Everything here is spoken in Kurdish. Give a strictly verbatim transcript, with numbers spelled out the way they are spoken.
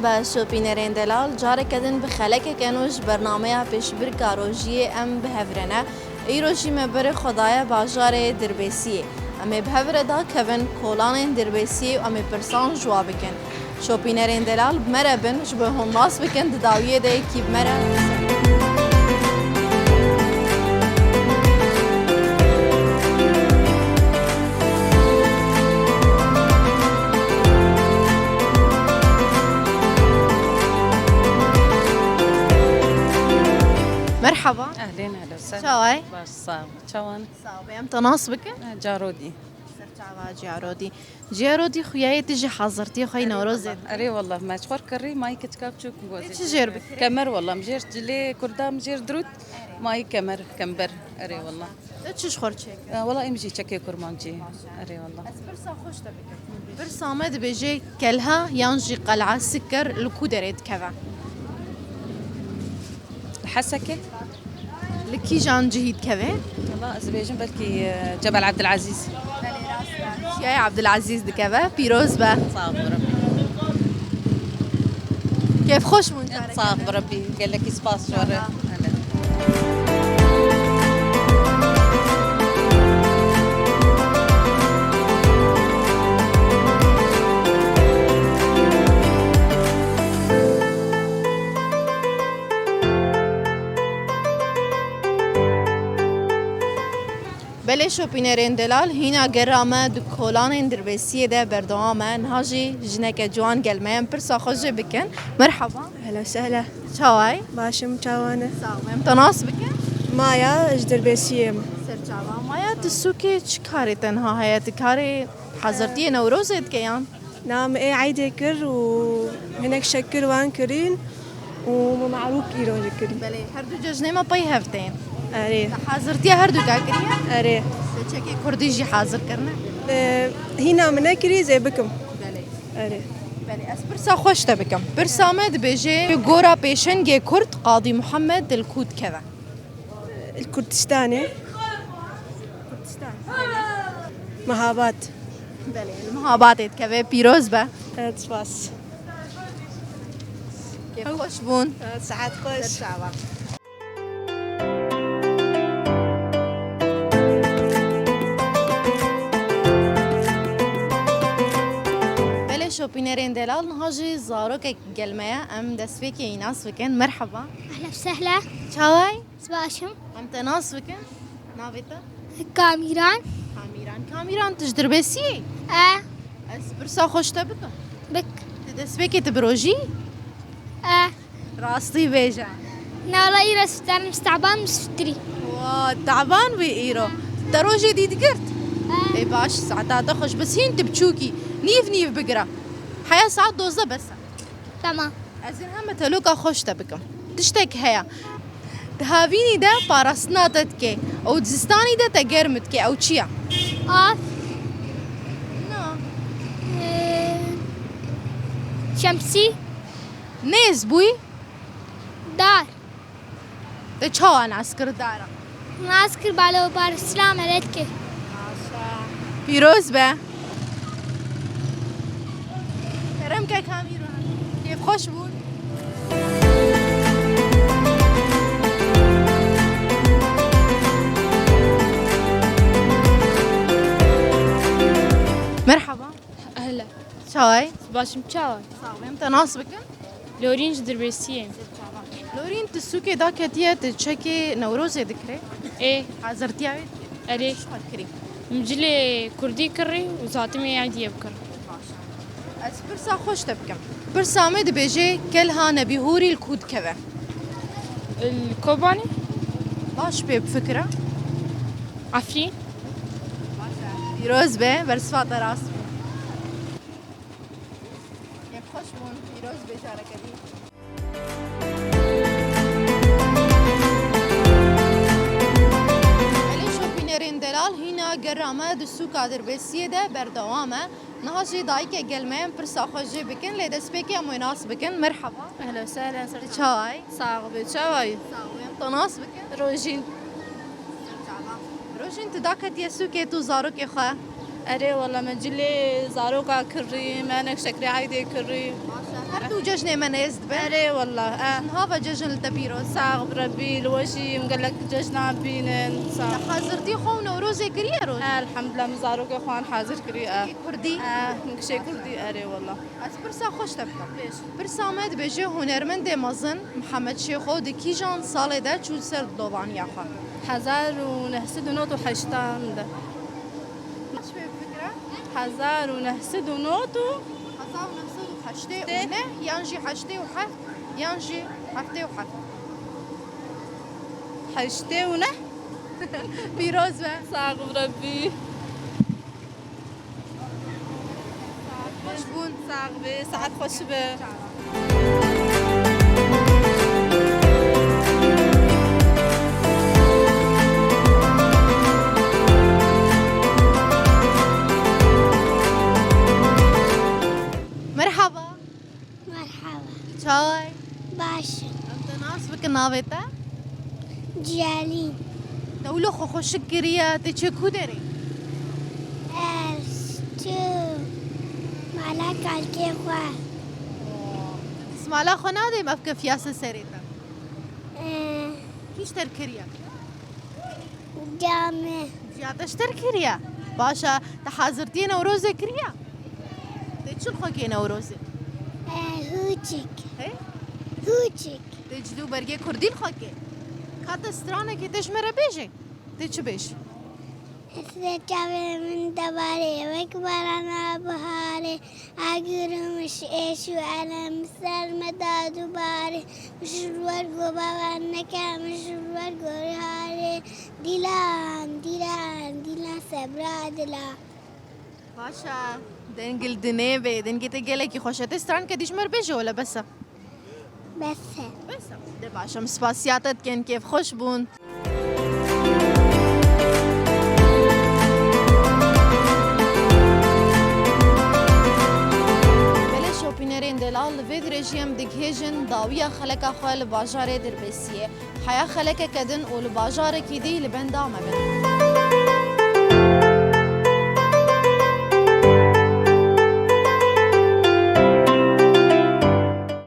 Be şopînerên delal, careke din bi xelekeke nû ji bernameya pêşbirka rojiyê em bi hev re ne. Îro jî me berê xwe daye bajarê Dirbêsiyê. Em ê bi hev re dakevin kolanên Dirbêsiyê û em ê pirsan ji wa bikin. Şopînerên delal bi me re bin, ji bo hûn nas bikin, di dawiyê de yekî bi me re. Merhaba. Ehlên, ehlen, sehlen. Çawa ye? Baş, sağ ol. Çawan? Sağ ol. Em te nas bikin? Carodî. Ser çava Carodî. Ciya rodî xuyayê tu ji hazirtiyê xwe yî Newrozê dikî? Erê wallah, me ji xwe kirî, mayî kiçika biçûk gozê. Ê, çi jêr bikirî? Kemer wallah, min jêr cilê kurda, min jêr dirût, mayî kemer, kember. Erê wallah. Tu çi ji xwe çêkir? E, wallah, em jî çekê kurmancî. Erê wallah. Ez pirsa xwe ji te bikim. Pirsa me dibêje, kelha yan jî qel'a Sikkir li ku derê dikeve? Li Hesekê. Li kîjan cihî dikeve? Valla ez dibêjim belkî, e, Cebel Abdulaziz. Belê, rast e. Çiyayê Abdulaziz dikeve. Pîroz be. Sağ ol Rabbi. Kêfxweş bûn careke din. Sağ ol Rabbi. Gelekî spas ji we re. Belê şopînerên delal, hîna gera me di kolanên Dirbêsiyê de berdewam e. Niha jî jineke ciwan gel me ye, em pirsa xwe jê bikin. Merhaba. Ehlen sehlen. Çawa yî? Baş im, çawa ne? Sağ ol. Em te nas bikin? Maya, ji Dirbêsiyê me. Ser çava. Maya, tu sûkê çi karê te niha heye? Tu karê hazirtiyê Newrozê dike yan? Na, me ê eydê kir û hinek şekir wan kirîn û me marûk îro jî kirî. Belê, her du cejnê me pey hev tên. Erê. Te hazirtiya her du ka kiriye? Erê. Te çekê kurdî jî hazir kirine? E, hîna min nekirî, zê bikim. Belê. Erê. Belê, ez pirsa xwe ji te bikim. Pirsa me dibêje, gora pêşengê kurd Qadî Muhammed di li ku dikeve? Li Kurdistanê. Kurdistan. Mehabad. Belê, li Mehabadê dikeve, pîroz be. Evet, spas. Kêfxweş bûn. Evet, saet xweş. Ser çava. Belê şopînerên delal, niha jî zarokek gel me ye, em destpêkê yî nas bikin. Merhaba. Ehlen sehlen. Çawa yî? Ez baş im. Em te nas bikin. Navê te? Kamîran. Kamîran. Kamîran, tu ji Dirbêsiyê yî? E. Ez pirsa xwe ji te bikim. Bik. Tu destpêkê tu bi rojî yî? E. Rastî bêje. Na, wala îro ez teban, ez teban bûm, ez fitirî. Wa, teban bûyî îro. Te rojê dî digirt? E. Ê baş, saeta te xweş, bes hîn tu biçûk î. Nîv nîv bigire. Heya saet dozdeh bes e. Tamam. Ez ê heme teloka xwe ji te bikim. Tiştek heye. Di havînî de parastina te dike û di zistanî de te germ dike. Ew çi ye? Av. Na. Ee, şemsî. Nêz bûyî? Dar. Te çawa nas kir dara? Nas kir balo bar silam eletke. Pîroz be. Kerem ke Kamîran. Kêfxweş bûn. Merhaba. Ehle. Çawa yî? Baş im, çawa yî? Sağ ol. Em te nas bikin? Lorîn ji Dirbêsiyê. Lorîn, tu sûkê daketiye, tu çekê Newrozê dikirê? Ê. Hazirtiya wê dikirî? Erê. Çi xwe kirî? Min cilê kurdî kirî û zatimê eydiyê bikir. Baş e. Ez pirsa xwe ji te bikim. Pirsa me dibêje, kelha Nebîhûrî li ku dikeve? Li Kobanê. Baş pê bifikire. Efrîn. Baş e. Pîroz be, bersiva te rast be. Kêfxweş bûn, pîroz bê careke dî. Belê şopînerên delal, hîna gera me di sûka Dirbêsiyê de berdewam e. Niha jî dayikek gel me ye, em pirsa xwe jê bikin, lê destpêkê em wê nas bikin. Merhaba. Ehlen sehlen, ser çawa yî? Sax be, çawa yî? Sax be, em te nas bikin. Rojîn. Rojîn, tu daketiye sûkê tu zarokê xwe? Erê, wela me cilê zaroka kirî, me hinek şekrê eydê kirî. Baş e. Her du cejnê me nêz dibe. Erê wallah. E. Niha ve cejn li te pîroz. Sax bi Rebî, li we jî em gelek cejnan bînin. Sax. Te hazirtî xwe û Newrozê kiriye roj? Elhamdulillah, min zarokê xwe an hazir kiriye. Kurdî? E, min kişê Kurdî, erê wallah. Ez pirsa xwe ji te bikim. Bêj. Pirsa me dibêje, hunermendê mezin Mihemed Şêxo di kîjan salê de çû ser dilovaniya xwe? Hezar û neh sed û nod û heştan de. Çi pê fikre? Hezar û neh sed û nod û Hezar û neh sed û heştê û neh yan jî heştê û heft yan jî heftê û heft. Heştê û neh. Pîroz be. Sax bi Rebî. Xweş bûn. Sax be, saet xweş be. Merhaba. Merhaba. Çawa yî? Baş im. Em te nas bikin, navê te? Ciyalîn. Te wilo xwe xweşik kiriye, tê çê ku derê? Ez çû mala kalkê xwe. Destmala xwe nadê, mevkefiya ser serê te. Ee. Kî ji te kiriye? Camê. Ciya te ji te kiriye? Baş e, te hazirtiyê Newrozê kiriye? Tê çi xwekê Newrozê? E, hûçik. He? Hûçik. Tê cil û bergê kurdî xwekê? Ka te stranekê tê ji me re bêjê? Tê çi bêjî? Hesrê çavê min debarê wek barana biharê. Agir û min ji êş û elem ser me da dubare. Min ji wer go bawer neke, min ji wer go rihare. Dîlan, dîlan, dîlan sebra dila. Baş e, deng li dinê be, dengê te gelekî xweş e. Tê stranke dî ji me re bêje wele bes e? Bes e. Bes e. De baş e, em spasiya te dikin, kêfxweş bûn. Belê şopînerên delal, li vê dirêjiyê em digihêjin dawiya xeleka xwe li bajarê Dirbêsiyê. Heya xelekeke din û li bajarekî dî li benda me bin.